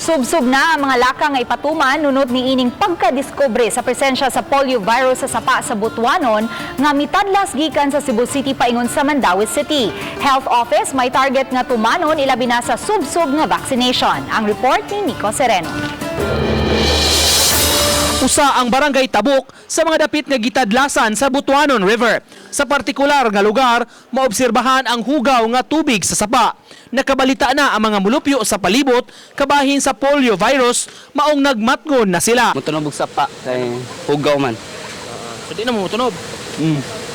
Subsob na ang mga lakang nga ipatuman nunot niining pagkadiskubre sa presensya sa polio virus sa sapa sa Butuanon nga mitadlas gikan sa Cebu City paingon sa Mandaue City. Health Office may target nga tumanon, ilabi na sa subsob nga vaccination. Ang report ni Nico Sereno. Usa ang Barangay Tabuk sa mga dapit nga gitadlasan sa Butuanon River. Sa partikular nga lugar, maobserbahan ang hugaw nga tubig sa sapa. Nakabalita na ang mga mulupyo sa palibot kabahin sa polio virus, maong nagmatngon na sila. Mutunog og sapa kay hugaw man. So di na mo tunob.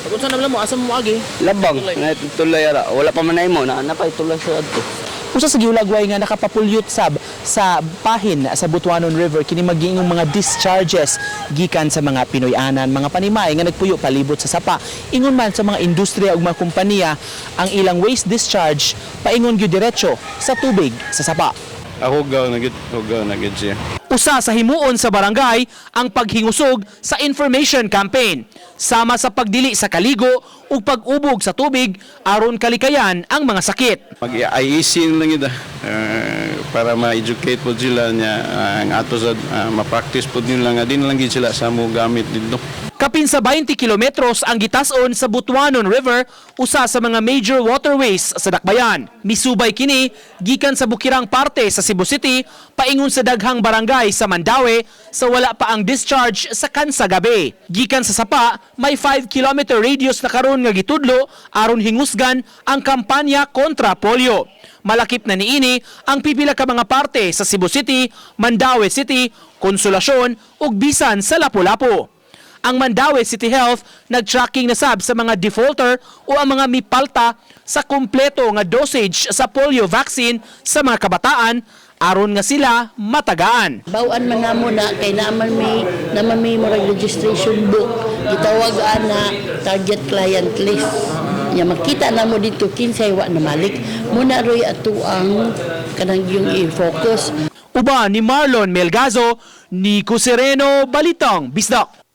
Pag unsa na mo, asa mo agi? Labang, na tulay ara. Wala pa man na imo na napay tulay sa adto. Usa sa gihulagway nga nakapapulyot sab sa pahin sa Butuanon River kini magiingong mga discharges gikan sa mga Pinoy-anan, mga panimay nga nagpuyo palibot sa sapa. Ingon man sa mga industriya ug mga kompanya, ang ilang waste discharge paingon gyud diretso sa tubig sa sapa. Ah, hugaw na gid, hugaw na gid siya. Usa sa himuon sa barangay ang paghingusog sa information campaign sama sa pagdili sa kaligo ug pag-ubog sa tubig aron kalikayan ang mga sakit. Mag-IEC lang gid para ma-educate po sila niya ang ato sa ma-practice po nila nga din lang gid sila sa mo gamit dito. Kapin sa 20 kilometros ang gitason sa Butuanon River, usa sa mga major waterways sa Dakbayan. Misubay kini gikan sa bukirang parte sa Cebu City paingon sa daghang barangay sa Mandaue sa wala pa ang discharge sa Kansa Gabi. Gikan sa sapa, may 5-kilometer radius na karon nga gitudlo aron hingusgan ang kampanya kontra polio. Malakip na niini ang pipila ka mga parte sa Cebu City, Mandaue City, Consolacion ug bisan sa Lapu-Lapu. Ang Mandaue City Health nag-tracking na sab sa mga defaulter o ang mga mipalta sa kumpleto nga dosage sa polio vaccine sa mga kabataan aron nga sila matagaan. Bawan man namo na kay naman may murag registration book, gitawag ana target client list. Nya makita namo dito kinsay wa namalik muna roy ato ang kanang yung i-focus. Uban ni Marlon Melgazo, Nico Sereno, Balitang Bisdak.